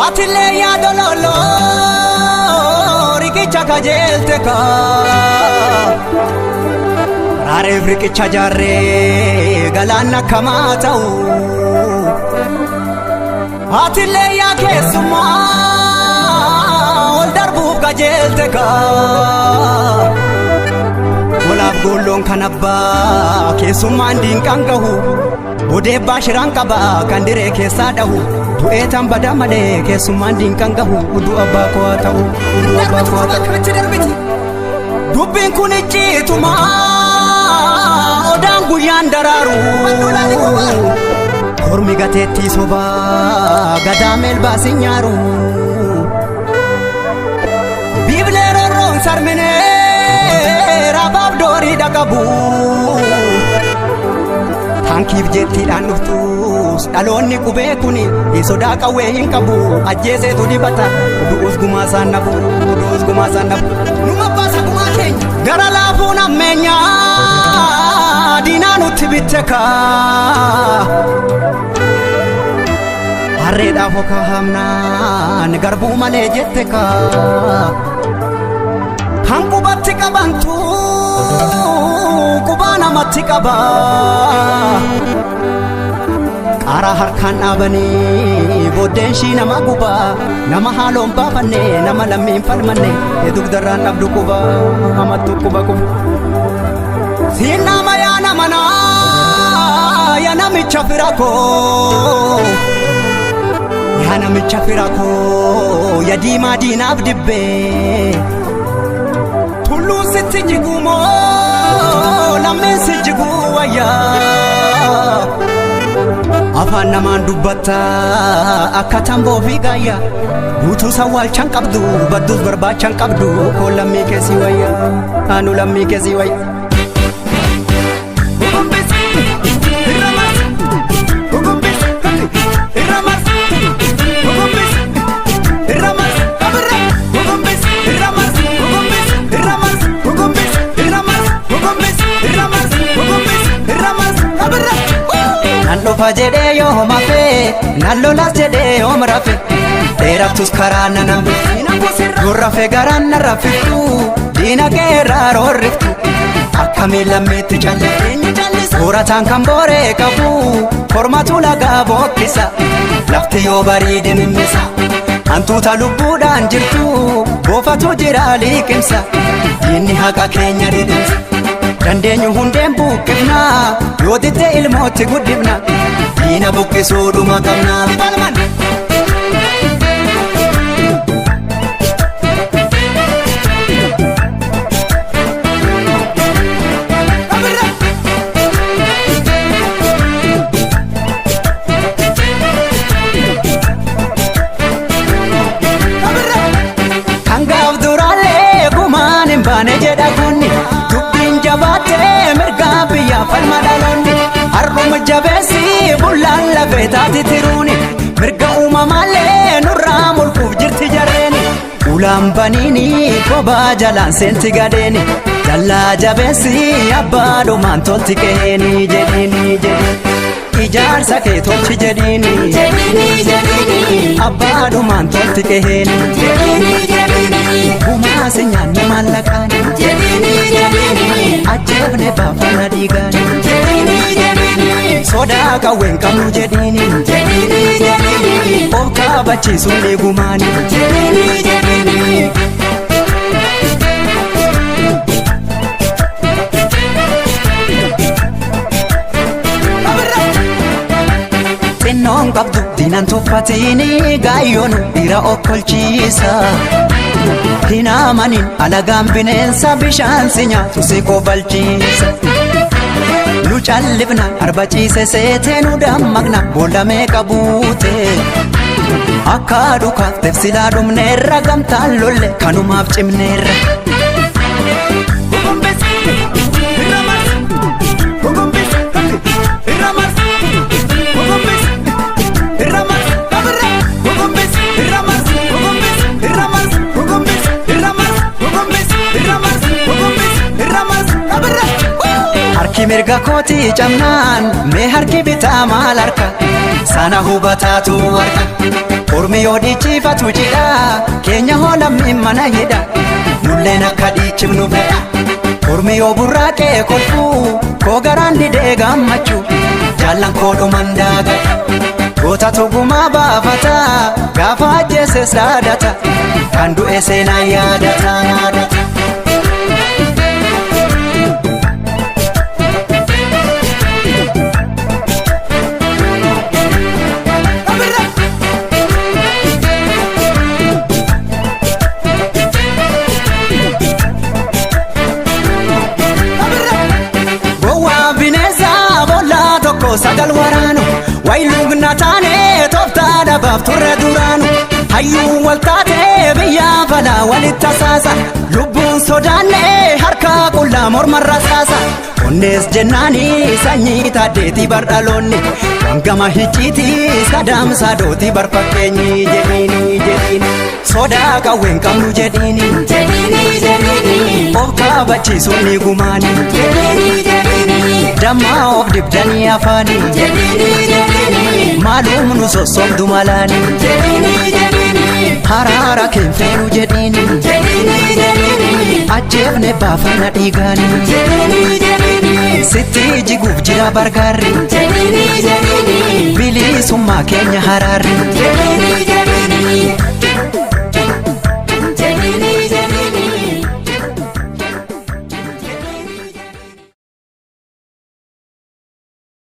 Atillee yaada loloo riqicha kajeelte kaa raareef riqicha jaarree galaanni akkamaa ta'u. Atillee yaa keessummaa ol darbuuf kajeelte kaa Golaaf goolloon kan abbaa keessummaan diinqaan gahu. Odeebbaa shiraan qaba kan diree keessaa dhahu du'ee tan bada malee keessummaan diinqaan gahu udu abbaa koo haa ta'u udu abbaa koo haa ta'u. Dubbiin kun icciituma odaan guyyaan daraaru hormi gateettii sobaa gadaa meelbaas hin nyaaru. Biiblee rorroon sarminee raabaaf doorii dhaqabu. Taankiif jettiidhaan dhuftus dhaloonni qubee kuni sodaa qawwee hin qabu ajjeeseetu dibata du'us gumaa isaan nabu du'us gumaa isaan nabu. Numa baasa gumaa keenya gara laafuun ammeenyaa diinaa nutti bitte kaa. Harreedhaaf okaa hamnaan garbuu malee jette kaa. Kan qubatti qabantu qubaa namatti qaba. Qaaraa harkaan dhaabanii booddeen ishii nama guba nama haaloon baafanne nama lammiin falmanne dugdarraan dhabdu quba hamattu quba quba. Siin nama yaa nama naa yaa namicha fira koo. Yaa namicha fira koo yaa diimaa diinaaf dibbee. Tulluun sitti jiguu moo lammiin si jiguu wayyaa. Afaan namaan dubbatta akka tamboo fi gaayya. Guutuu sawwaalchan qabdu badduus barbaachan qabdu koo lammii keessi wayya anu lammii keessi wayya. Nan dhufa jedhee yoo homafe nan lolas jedhee yoom rafe dheerattus karaa nan hambiftu yoo rafe garaan na raffiftu diina keerraa roorriftu akkamiin lammiitti calliftu soorataan kan booree qabu kormatu lagaa bookkisa lafti yoo bariide mimmisa hantuuta lubbuudhaan jirtu boofatu jira liqimsa diinni haqa keenya dhidhimsa. Dandeenyu hundeen buqqifna yoo didde ilmootti guddifna diina buqqisuu dhuma qabna. Kan gaaf duraallee gumaan hin baane jedha kunni dubbiin jabaattee mirgaa biyyaa falma dhaloonni har'uma jabeessi bullaan lafee taati tiruuni mirga uumamaallee nurraa mulquuf jirti jarreeni ulaan baniini kophaa jalaan seenti gadeeni dallaa jabeessi abbaa dhumaan tolti qeeni jedhiini jedhiini. Ijaarsa kee tolchi jedhiini abbaa dhumaan tolti qeeni gumaa si nyaanne maallaqaani ajjeefne baafana dhiigaani sodaa qawween qabnu jedhiini of kaabachiisuun dhiigumaani. Xinnoon qabdu diinan tuffatini gaayyoon dhiira okkolchiisa. Hin amanin alagaan bineensa bishaan si nyaatu si kobalchiisa. Nu callifna arba ciise seetee nu dammaqna boolla meeqa buute. Akka dhukaaf silaa dhumneerra gamtaan lolle kanumaaf cimneerra. Mirga kootii cabnaan mee harki bitaa maal harka sana hubataatu harka. Ormi yoo dhiichifatu jidha keenya hoo lammiin mana hidha nulleen akka dhiichifnu fedha. Ormi yoo burraaqee kolfuu koo garaan didee gammachuu jaallan koo dhuman daagadha. Goota tugumaa baafata gaafa ajjeeses dhaadata kan du'e seenaa yaadata yaadata. Gowwaa bineensa boollaa tokko sagal waraanu wayiluugna taane tooftaa dhabaaf turre duraanu hayyuu wal taate biyya falaa walitti tasaasa lubbuun sodaanne harka qullaa mormarra saasa onnees jennaani sanyii taaddeetii bardhaloonni wangama hicciitii sadaamsaa dootii barfakkeenyi jedhiini jedhiini sodaa qawween qabnu jedhiini Jedhini jedhini of kabachiisuun ni gumaani. jedhini jedhini Dammaa of dibdanii afaanii jedhini jedhini maalum nu sossobdu malaanii jedhini jedhini haraara keenfeenu jedhiini jedhini jedhini ajjeefne baafana dhiigaanii jedhini jedhini sitti jiguuf jira bargaarri jedhini jedhini bilisummaa keenya haraarri. jedhini.